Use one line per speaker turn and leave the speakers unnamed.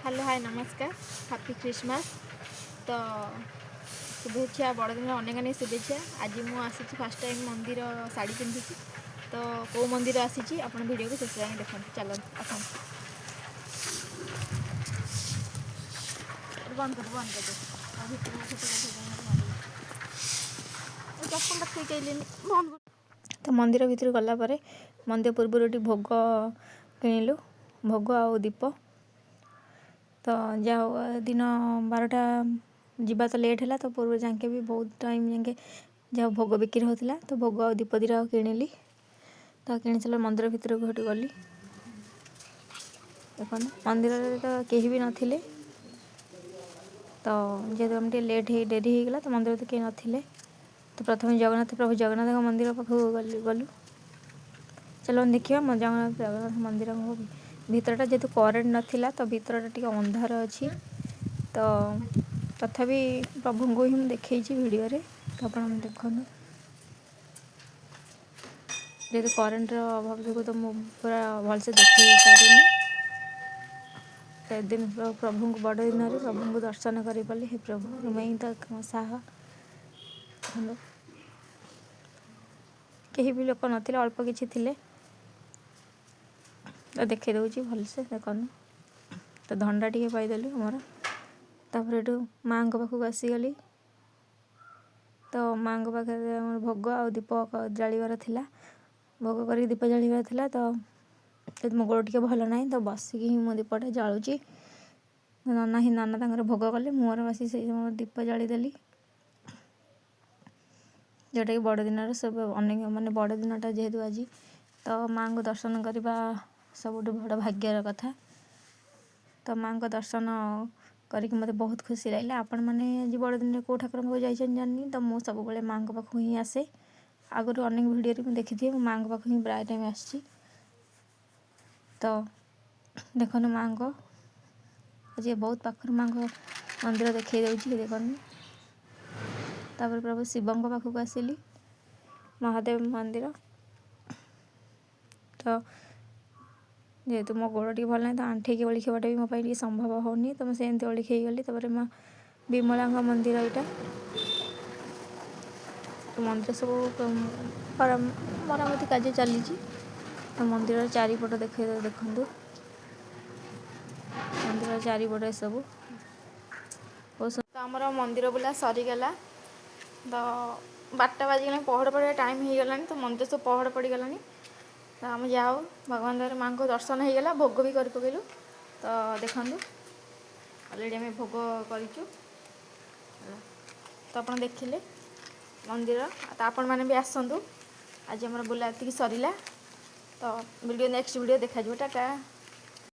Hello, ହାଏ, ନମସ୍କାର, happy Christmas. ତ ଶୁଭେଚ୍ଛା, ବଡ଼ଦିନର ଅନେକ ଅନେକ ଶୁଭେଚ୍ଛା। ଆଜି ମୁଁ ଆସିଛି ଫାର୍ଷ୍ଟ ଟାଇମ୍ ମନ୍ଦିର, ଶାଢ଼ୀ ପିନ୍ଧିକି। ତ କେଉଁ ମନ୍ଦିର ଆସିଛି, ଆପଣ ଭିଡ଼ିଓକୁ ଶେଷ ଯାଏଁ ଦେଖନ୍ତୁ। ଚାଲନ୍ତୁ, ଆସନ୍ତୁ। ବନ୍ଦ କରିଦେ, ବନ୍ଦ କରିଦେ। ଆଉ ଭିତରକୁ ଚପଲଟା ଥୋଇକି ଆଇଲିନି, ବନ୍ଦ। ତ ମନ୍ଦିର ଭିତରକୁ ଗଲା ପରେ ମନ୍ଦିର ପୂର୍ବରୁ ଏଠି ଭୋଗ କିଣିଲୁ, ଭୋଗ ଆଉ ଦୀପ। ତ ଯାଉ ଦିନ 12ଟା ଯିବା ତ ଲେଟ୍ ହେଲା, ତ ପୂର୍ବ ଯାକେ ବି ବହୁତ ଟାଇମ୍ ଯାକେ ଯାହା ଭୋଗ ବିକ୍ରି ହେଉଥିଲା। ତ ଭୋଗ ଆଉ ଦୀପ ଦୁଇଟା କିଣିଲି। ତ କିଣି ସାରିଲା, ମନ୍ଦିର ଭିତରକୁ ସେଠୁ ଗଲି। ଦେଖନ୍ତୁ, ମନ୍ଦିରରେ ତ କେହି ବି ନଥିଲେ। ତ ଯେହେତୁ ଆମେ ଟିକେ ଲେଟ୍ ହେଇ ଡେରି ହେଇଗଲା, ତ ମନ୍ଦିରରେ ତ କେହି ନଥିଲେ। ତ ପ୍ରଥମେ ଜଗନ୍ନାଥ, ପ୍ରଭୁ ଜଗନ୍ନାଥଙ୍କ ମନ୍ଦିର ପାଖକୁ ଗଲୁ। ଚାଲନ୍ତୁ ଦେଖିବା ଜଗନ୍ନାଥ ମନ୍ଦିର ଭିତରଟା। ଯେହେତୁ କରେଣ୍ଟ ନଥିଲା, ତ ଭିତରଟା ଟିକେ ଅନ୍ଧାର ଅଛି। ତ ତଥାପି ପ୍ରଭୁଙ୍କୁ ହିଁ ମୁଁ ଦେଖେଇଛି ଭିଡ଼ିଓରେ, ତ ଆପଣ ଦେଖନ୍ତୁ। ଯେହେତୁ କରେଣ୍ଟର ଅଭାବ ଯୋଗୁଁ ତ ମୁଁ ପୁରା ଭଲସେ ଦେଖେଇ ପାରିନି। ତ ଏଦିନ ପ୍ରଭୁଙ୍କୁ, ବଡ଼ ଦିନରେ ପ୍ରଭୁଙ୍କୁ ଦର୍ଶନ କରିପାରିଲି। ହେ ପ୍ରଭୁ, ତୁମେ ହିଁ ତ ସାହା। ଦେଖନ୍ତୁ, କେହି ବି ଲୋକ ନଥିଲେ, ଅଳ୍ପ କିଛି ଥିଲେ। ତ ଦେଖେଇ ଦେଉଛି ଭଲସେ, ଦେଖନ୍ତୁ। ତ ଧଣ୍ଡା ଟିକେ ପାଇଦେଲୁ ଆମର। ତାପରେ ଏଠୁ ମାଆଙ୍କ ପାଖକୁ ଆସିଗଲି। ତ ମାଆଙ୍କ ପାଖରେ ଆମର ଭୋଗ ଆଉ ଦୀପ ଜାଳିବାର ଥିଲା, ଭୋଗ କରିକି ଦୀପ ଜାଳିବାର ଥିଲା। ତ ମୋ ଗୋଡ଼ ଟିକେ ଭଲ ନାହିଁ, ତ ବସିକି ହିଁ ମୁଁ ଦୀପଟା ଜାଳୁଛି। ନନା ହିଁ, ନନା ତାଙ୍କର ଭୋଗ କଲେ, ମୁଁ ମୋର ବସି ସେଇ ଦୀପ ଜାଳିଦେଲି। ଯେଉଁଟାକି ବଡ଼ଦିନର ସବୁ ଅନେକ, ମାନେ ବଡ଼ଦିନଟା ଯେହେତୁ ଆଜି, ତ ମାଆଙ୍କୁ ଦର୍ଶନ କରିବା ସବୁଠୁ ବଡ଼ ଭାଗ୍ୟର କଥା। ତ ମାଆଙ୍କ ଦର୍ଶନ କରିକି ମୋତେ ବହୁତ ଖୁସି ଲାଗିଲା। ଆପଣମାନେ ଆଜି ବଡ଼ଦିନରେ କେଉଁ ଠାକୁରଙ୍କ ପାଖକୁ ଯାଇଛନ୍ତି ଜାଣିନି। ତ ମୁଁ ସବୁବେଳେ ମାଆଙ୍କ ପାଖକୁ ହିଁ ଆସେ। ଆଗରୁ ଅନେକ ଭିଡ଼ିଓରେ ମୁଁ ଦେଖିଥିବି, ମୁଁ ମାଆଙ୍କ ପାଖକୁ ହିଁ ପ୍ରାୟ ଟାଇମ୍ ଆସିଛି। ତ ଦେଖନ୍ତୁ, ମାଆଙ୍କ ଆଜି ବହୁତ ପାଖରୁ ମାଆଙ୍କ ମନ୍ଦିର ଦେଖେଇ ଦେଉଛି, ଦେଖନ୍ତୁ। ତାପରେ ପ୍ରଭୁ ଶିବଙ୍କ ପାଖକୁ ଆସିଲି, ମହାଦେବ ମନ୍ଦିର। ତ ଯେହେତୁ ମୋ ଗୋଡ଼ ଟିକେ ଭଲ ନାହିଁ, ତ ଆଣ୍ଠେଇକି ଓଳିଖିବାଟା ବି ମୋ ପାଇଁ ଟିକେ ସମ୍ଭବ ହେଉନି, ତ ମୁଁ ସେମିତି ଓଳିଖେଇ ଗଲି। ତାପରେ ମା ବିମଳାଙ୍କ ମନ୍ଦିର ଏଇଟା। ମନ୍ଦିର ସବୁ ମରାମତି କାର୍ଯ୍ୟ ଚାଲିଛି। ତ ମନ୍ଦିରର ଚାରିପଟ ଦେଖେଇ, ଦେଖନ୍ତୁ, ମନ୍ଦିର ଚାରିପଟ ଏସବୁ। ତ ଆମର ମନ୍ଦିର ବୁଲା ସରିଗଲା। ତ 12ଟା ବାଜିଗଲାଣି, ପହଡ଼ ପଡ଼ିବା ଟାଇମ୍ ହେଇଗଲାଣି। ତ ମନ୍ଦିର ସବୁ ପହଡ଼ ପଡ଼ିଗଲାଣି। ତ ଆମେ ଯାଉ, ଭଗବାନ ଦୟାରୁ ମାଆଙ୍କୁ ଦର୍ଶନ ହେଇଗଲା, ଭୋଗ ବି କରି ପକେଇଲୁ। ତ ଦେଖନ୍ତୁ, ଅଲରେଡ଼ି ଆମେ ଭୋଗ କରିଛୁ। ତ ଆପଣ ଦେଖିଲେ ମନ୍ଦିର, ତ ଆପଣମାନେ ବି ଆସନ୍ତୁ। ଆଜି ଆମର ବୁଲା ଏତିକି ସରିଲା। ତ ଭିଡ଼ିଓ, ନେକ୍ସଟ ଭିଡ଼ିଓ ଦେଖାଯିବ। ଟାଟା।